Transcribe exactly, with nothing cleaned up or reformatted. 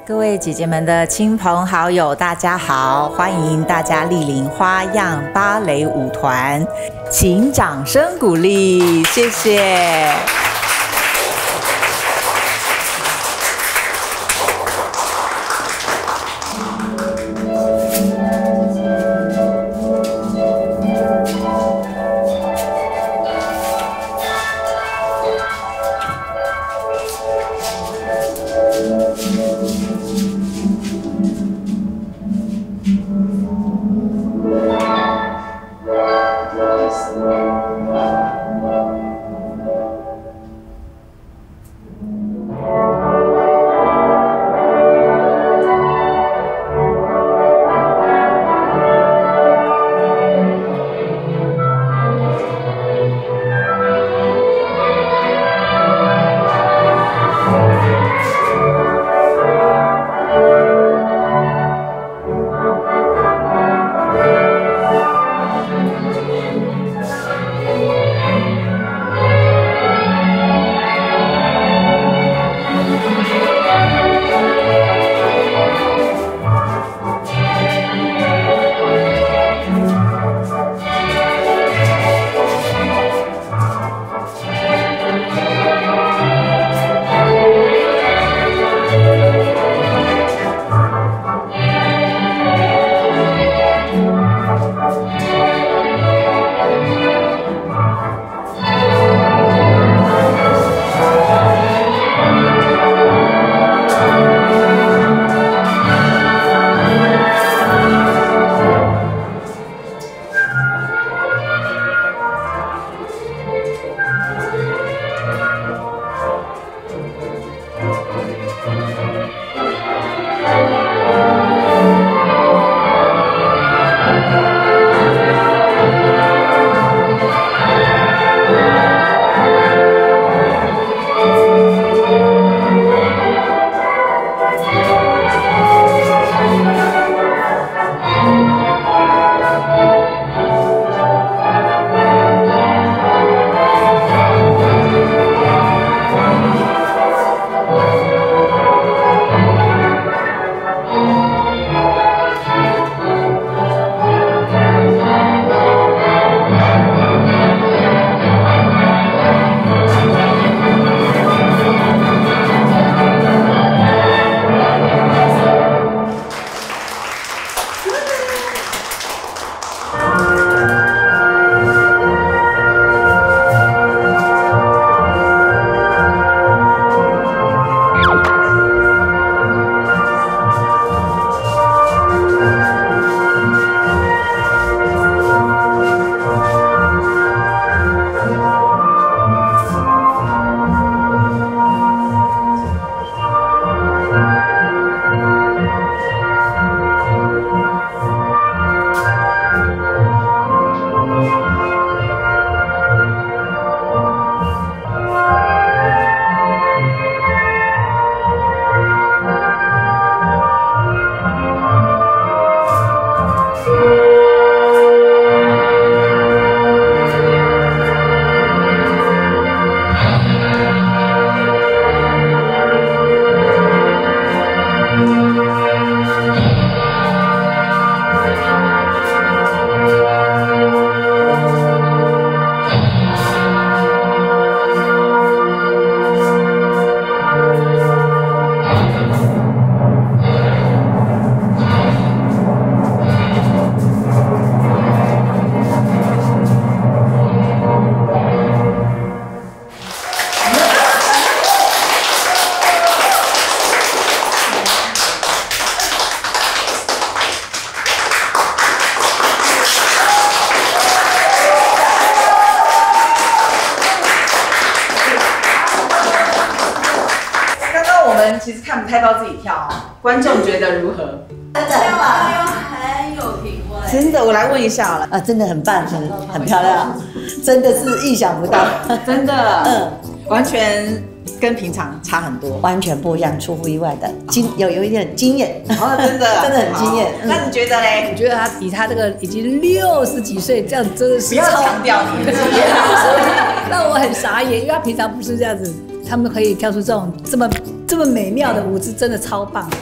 各位姐姐们的亲朋好友，大家好，欢迎大家莅临花样芭蕾舞团，请掌声鼓励，谢谢。刚刚我们其实看不太到自己跳哦，观众觉得如何？真的很有品味。真的，我来问一下好了。啊，真的很棒，很，很漂亮，真的是意想不到。真的，嗯。完全跟平常差很多。完全不一样，出乎意外的，惊，有，有一点惊艳。哦，真的。真的很惊艳，嗯。那你觉得嘞？我觉得他以他这个已经六十几岁，这样真的是不要强调年纪。让我很傻眼，因为他平常不是这样子，他们可以跳出这种这么，这么美妙的舞姿，真的超棒的。